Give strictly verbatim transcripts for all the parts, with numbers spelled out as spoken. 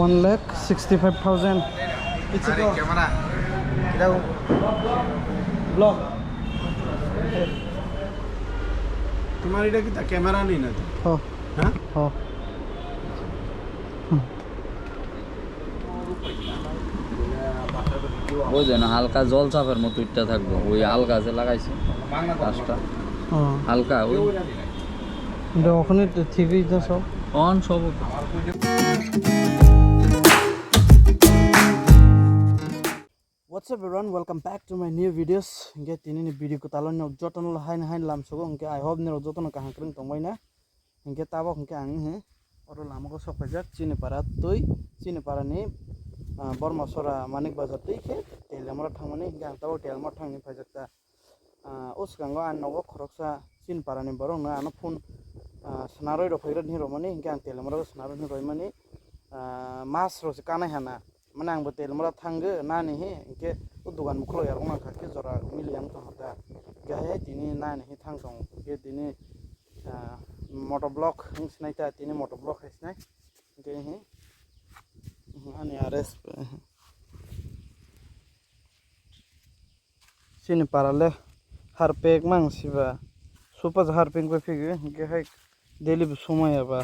One lakh sixty-five thousand. It's a camera. Block. তোমার এটা কি তা ক্যামেরা নেই না তো? Oh. হ্যাঁ? Oh. Hmm. ওই যেন হালকা জল চাপের মতো ইটটা থাকবো, ওই আলগা যে লাগাইছে কাজটা। Oh. হালকা ওই। এটা ওখানে তো ঠিকই তো সব। অন সব। What's up everyone, welcome back to my new videos. Hingke tini ni video kwtal o nog jotono haino haino lam sugo, hingke I hope nirok jotono kaham kwrwng tongbai na. Hingke tabok hingke ang he oro lama o sok paijak chini para twi, chini para ni, ah, Borma sora Manik Bazar twi khe Teliamura thangmani, hingke ang tabok Teliamura thangni paijak ta. Ah, o swkango ang nogo khoroksa chini para ni borok no ano phone, ah, swnarwi rok phaigra hinwi romani, hingke ang Teliamura o swnarwi hinwi roimani, ah, mas rok se kanai hana. Mane ang bo Teliamura thangwi nani he, hingke o dogan bo khuluk ya rok nang kha khe jora mili yang tong kha ta. Hingke hai tini nani he thang tong, hingke tini, ah, moto block wng sinai ta, tini moto block hai sinai. Hingke he, ani R S. Chini para le harpek mang siba. Supa harpek bai phigwi, hingke hai daily bo sumaya ba.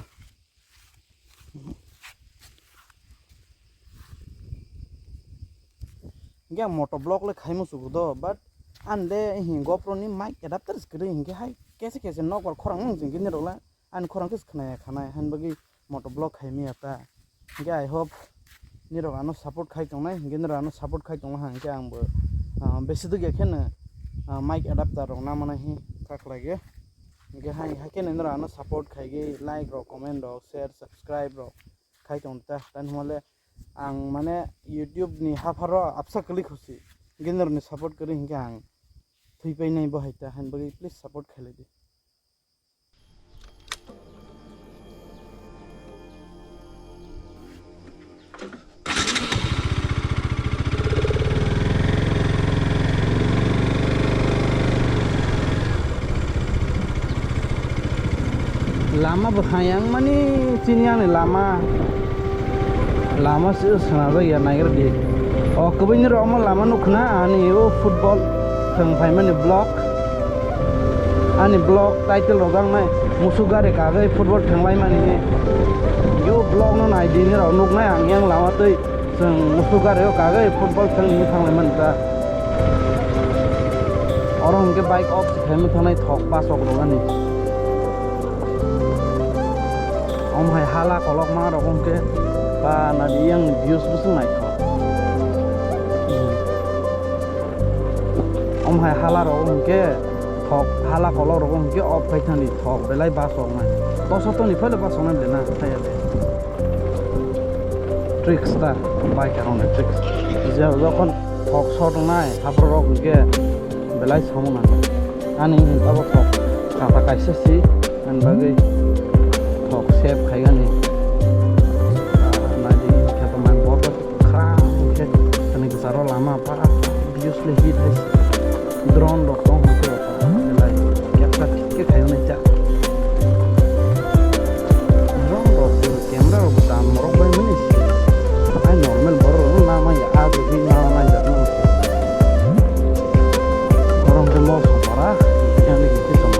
Hingke ang moto block le khaimo chugo do, but ang de hi GoPro ni mic adapter se kwrwi, hingke hai kese kese nokbar khorang wng jing khe nirok le ani khorang khe se khnaya khanai, hain bagwi moto block khai maya ta. Hingke I hope nirok ano support khai tongnai, hingke nirok ano support khai tongma hingke ang bo, ah, besi dugya kheno, ah, mic adapter rok namanai hi kha khlai ge. Hingke hai, hai kheno nirok ano support khai ge, like rok, comment rok, share, subscribe rok khai tong ta. Tani hwnba le ang mane YouTube ni hapharo absa kwlwi khusi. Hingke nirok ni support kwrwi hingke ang thwi painai bo hai ta, hain bagwi please support khai lai di. Lama bwkhang yang mani chini ani lama, lama se swnajak ya naigra di. O kwbwini rok omo lama nukha na ani o football thwng phaimani block. Ani vlog title rok ang nai musuk gari kagwi football thwnglaimani ni. Yo vlog no nai di ni rok nuknai ang yang lama twi chwng musuk gari o kagwi football thwng ni thanglaimani ta. Oro hwnkhe bike off se khaima thangnai thok bachok rok ani. Om hai hala kolok ma rok hwnkhe ba nadi yang views bwswk naithok. Om hai hala rok hwnkhe thok hala kolok rok hwnkhe off khai thani thok belai bachok nai. Toso toni phai le bachok nai le na thaya le. Trickster, biker on a trickster. Je jokhon thok shot nai haphro rok hwnkhe belai samung nang. Ani abo thok kata kaisa si ani bagwi thok save khai ani. Nai di khe to man bor. Khram khe tini kwcharo lama para views le hit hai se. Drone rok tong hwnkhe belai capture thik khe khaio nai ta. Drone rok bo camera rok bo dam rok bai mani se. Ai normal borok rok no nama ya a jagwi nama nai jak no se. Borok hwnkhe mosong para yang ni khe tong.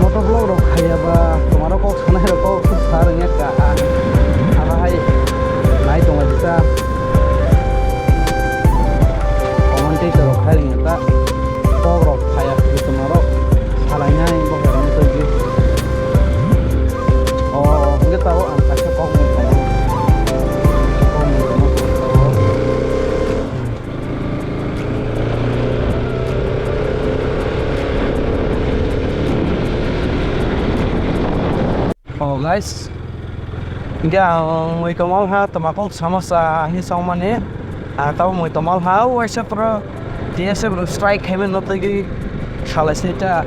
Motovlog rok khaiya ba, tomaro kok sanai rok kok sa rwngya ka, ah, abo hai nai tongo jesa. Commentator rok khai rwngya ta, kok rok khaiya khe tomaro salainai bo hai rwngya tongwi. O, hwnkhe tabuk ang kaisa kok nung tongo. Kok nung tongo. Oh, guys, hingke ang mui tongma wngkha, toma kok samosa hinwi chongmani. Ang tabuk mui tongma wngkha, waisa pura T S F rok strike khaimani no twi salai se ta.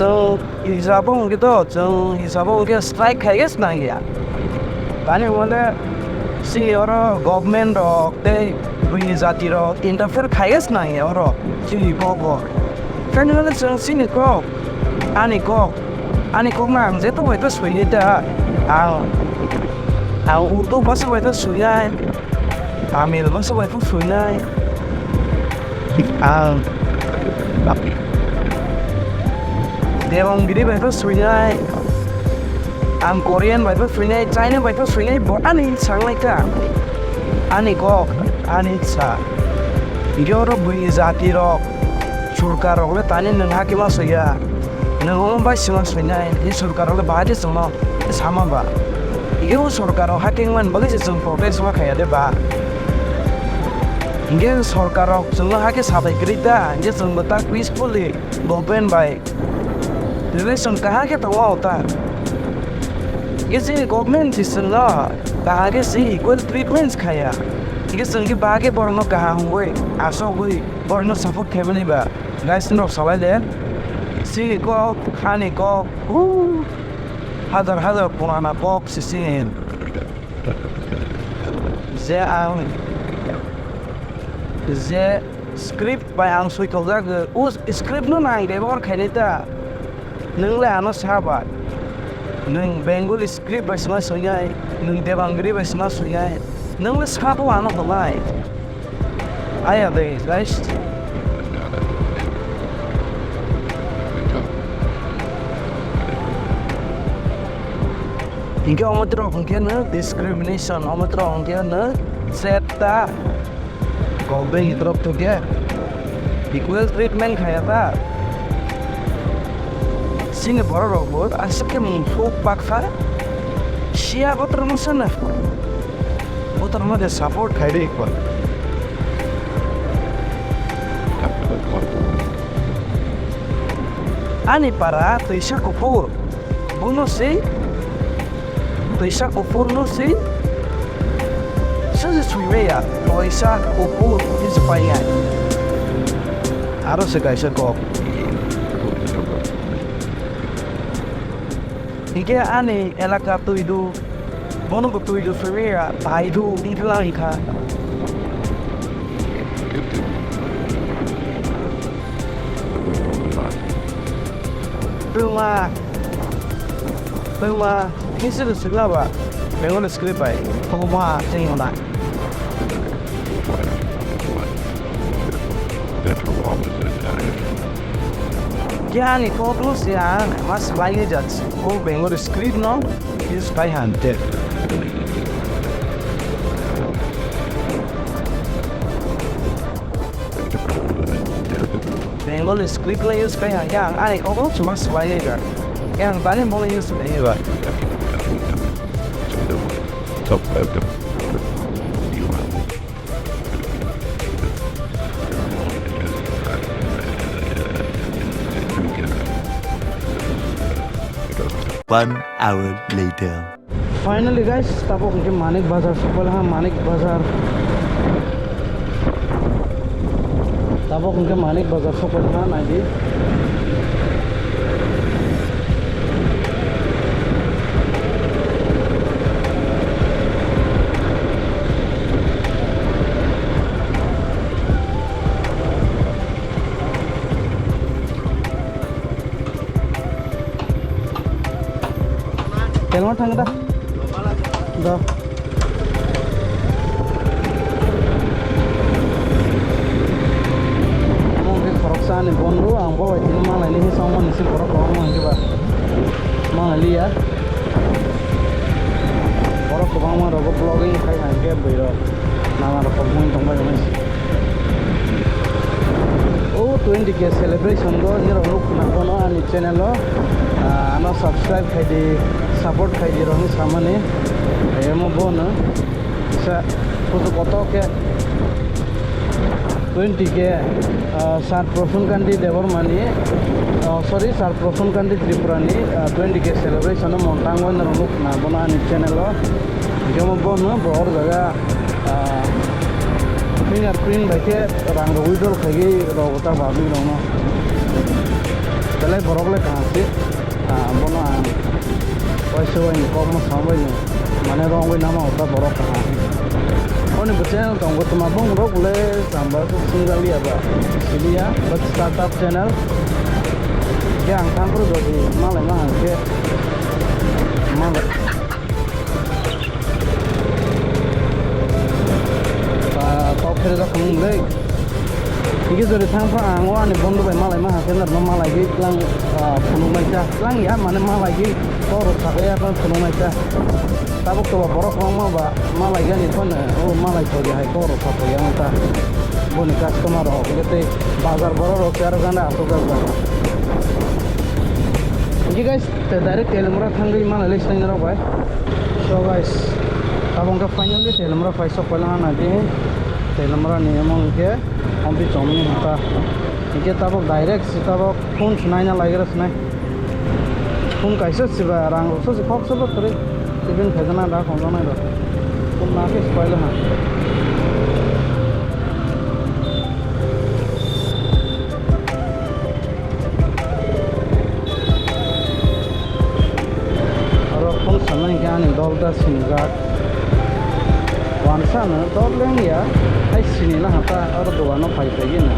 Chwng hisabo hwnkhe to, chwng hisabo hwnkhe strike khai khe swnam ya. Tani hwnle chini oro government rok tei buini jati rok interfere khai khe swnam ya oro chini kok o. Tani hwnle chwng chini kok, ani kok, ani kok no ang jeto bai to swinai ta. Ang, ang Urdu bwsa bai to swinai. Tamil bwsa bai pho swinai. Ang Devanagari bai pho swinai. Ang Korean bai pho swinai, China bai pho swinai, bo ani sanglai ka. Ani kok, ani sa. Hingke oro buini jati rok, sorkar rok le tani nwng hakhe ma swiya. Nwng omo bai sima swinai, ni sorkar rok le bahai de chwngno. Sama ba. Hingke o sorkar rok hakhe wngmani bagwi se chwng protest ma khaiya de ba. Hingke sorkar rok chwngno hakhe sabai kwrwi ta, hingke chwngbo ta peacefully government bai relation kaham khe tongo ta. Hingke chini government se chwngno kaham khe se equal treatment khaiya. Hingke chwng khe bahai khe borokno kaham hwnwi asogwi borokno support khaimani ba. Guys, norok salai le. Chini kok, ani kok, huu. Hazar hazar purana kok se chini. Je ang, je script bai ang soitok jak, o script no nang de bor khainai ta. Nwng le ano sa bai. Nwng Bengali script bai sma soinai, nwng Devanagari bai sma soinai. Nwng le sa bo ano hwnai. Aya de, guys. Hingke omo tro hingke no discrimination, omo tro hingke no cheta. Kok beng itrok to ke. Equal treatment khaya ta. Sini borok rok bo aswk khe mung thuk baksa. Siya botor masa na. Botor ma de support khai de ikon. Ani para twisa kuphur. Bono se twisa kuphur no se. Sese swimaya twisa kuphur his painai. Aro se kaisa kok. Hingke ani elaka twi do, bono bo twi do simi ya, bai do, di lang kha. Tuma, tuma, kisi do sila ba, Bengali script bai, tuma, tengona. Khe ani kok no se ang ma swlai ni jat o Bengali script no use khai han te. Bengali script no use khai han khe ang ani kok no se ma swlai ni jat. Khe ang tani bo no use khai ni ba. One hour later. Finally guys, tabok hwnkhe Manik Bazar sokphaikha, Manik Bazar. Tabok hwnkhe Manik Bazar sokphaikha, naidi. Telma thang da. Do. Omo khe khoroksa ani bondhu, ang bo bai tini malai ni hisong mani si borok kwbangma hwnkhe ba malai liya. Borok kwbangma rogo vlogging khai hwnkhe bwrwi rok nana rokom hwn tong bai hwnwi. O twenty K celebration go nirok nuk khna bono ani channel o, ah, ano subscribe khai di, support khai di rokni samani. Emo bono sa kutu koto ke twenty K, ah, Sir Prasun Kanti Debbarmani, ah, sorry, Sir Prasun Kanti Tripurani, ah, twenty K celebration o montang bai norok nuk khna bono ani channel o. Hingke omo bono bo or jaga, ah, fingerprint bai khe rang rok withdraw khaigwi rw ta public rokno. Belai borok le kaham se, ah, bono ang waisa waini kokno sambaini, mane rwngwi nama ota borok kaham. Oni bo channel tongo, tuma bong rok le chamba swk swngjakliya ba, siliya, but startup channel. Khe ang thanphuru jodi malai ma hang khe, malai. Ba, kok pherejak tongmung le. Hingke jodi thang phano ang o ani bondo bai malai ma hakhe norno malai gwi tlang, ah, phunuk nai ta. Tlang ya mane malai gwi kok rok sakai ya phano phunuk nai ta. Tabuk to ba borok kwbangma ba malai gani phano o malai thodi hai kok rok sakai ya ta. Boni customer rok hingke tei bazar borok rok se aro gana asok jak ba. Hingke guys, te direct Telimura thangwi malai lai sinai norok bai. So guys, tabuk hwnkhe finally Telimura phai sok paila hana di. Telimura ni omo hwnkhe Ompi chomni hata. Hwnkhe tabuk direct si tabuk phone swnaina laigra sinai. Phone kaisa siba rang roksa si khoksa bo kwrwi. Tibin khaijana da khonjaknai rok. Phone nakhe swpaila ha. Oro phone sanai hwnkhe ani dol da sinijak. Wansa no dol lengya, hai sini laha ta oro dogano phai phai gini.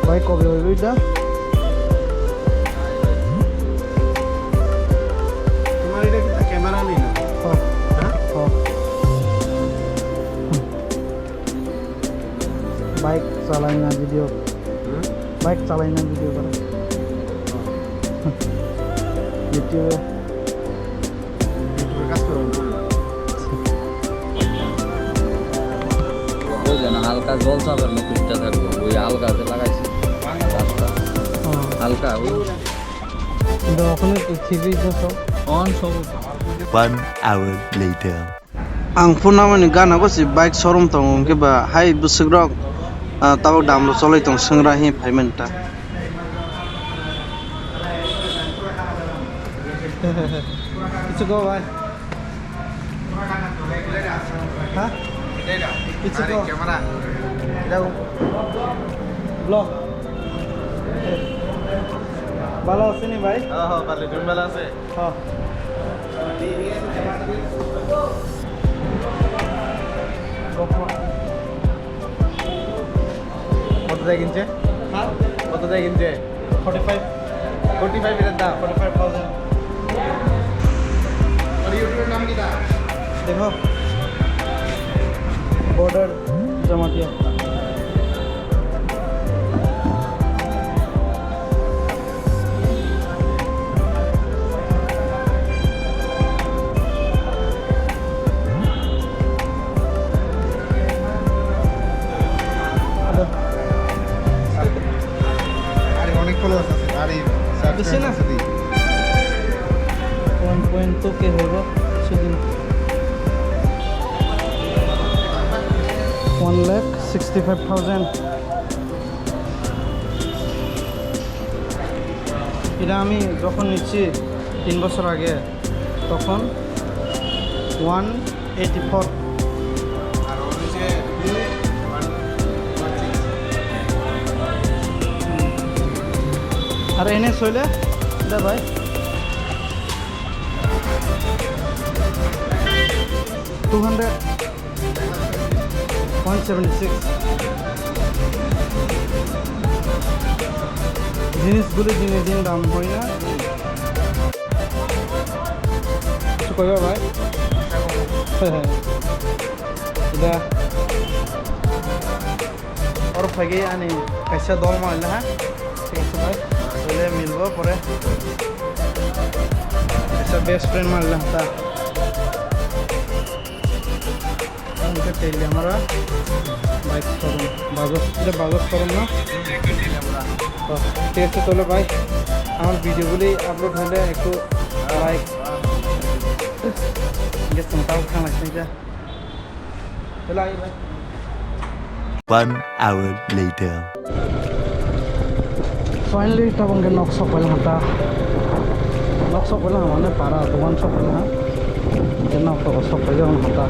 Bai kobe bai bai da. তোমার এটা কি ক্যামেরা নেই না? Oh. হ্যাঁ? Oh. Bike chalaina video. হুম? Bike chalaina video kore. YouTube-e. YouTube-e কাজ করো না? ওই যেন হালকা জল চাপের মতো উঠতে থাকবো, ওই আলগা যে লাগাইছি রাস্তা। Oh. হালকা, ওই কিন্তু ওখানে তো ছিবি তো সব। অন সব। One hour later. Ang phunamani gana gosi bike showroom tongo, hwnkhe ba hai bwswk rok, ah, tabuk dam rok cholai tong swngra hi phaimani ta. Kichu go bhai. Ha? Kichu go. Vlog. Bhalo acho ni bhai? Oh, bhalo, tumi bhalo acho? Oh. কত দিয়ে কিনছে? হ্যাঁ? কত দিয়ে কিনছে? Forty five. Forty five এর দাম? Forty five thousand. আর YouTube-এর নাম কি দা? দেখো। Border Jamatia. আরে অনেক followers আছে, আরে বেশি না? One point two K হইব শুধু। One lakh sixty five thousand. এটা আমি যখন নিচ্ছি তিন বছর আগে, তখন ওয়ান এইটি ফোর। আর এনে সইলে এটা ভাই two hundred. One seventy six. জিনিসগুলি দিনে দিন দাম হয় না। কিছু কইবা ভাই? এটা ওর ফাইগে আনি কাইসা দল মারলে, হ্যাঁ? ঠিক আছে ভাই, তাহলে মিলবো পরে। কাইসা বেস্ট ফ্রেন্ড মারলে, হ্যাঁ। Hingke Teliamura bike showroom, Bajaj, এটা Bajaj showroom না? তো, ঠিক আছে, তাহলে ভাই, আমার ভিডিওগুলি আপলোড হলে একটু লাইক, ঠিক আছে, তাও খান লাগছে এটা। One hour later. Finally, tabuk hwnkhe nok sok pailangkha ta. Nok sok pailangkha mane para dogan sok pailangkha. Hwnkhe nok to sok pailangkha ta.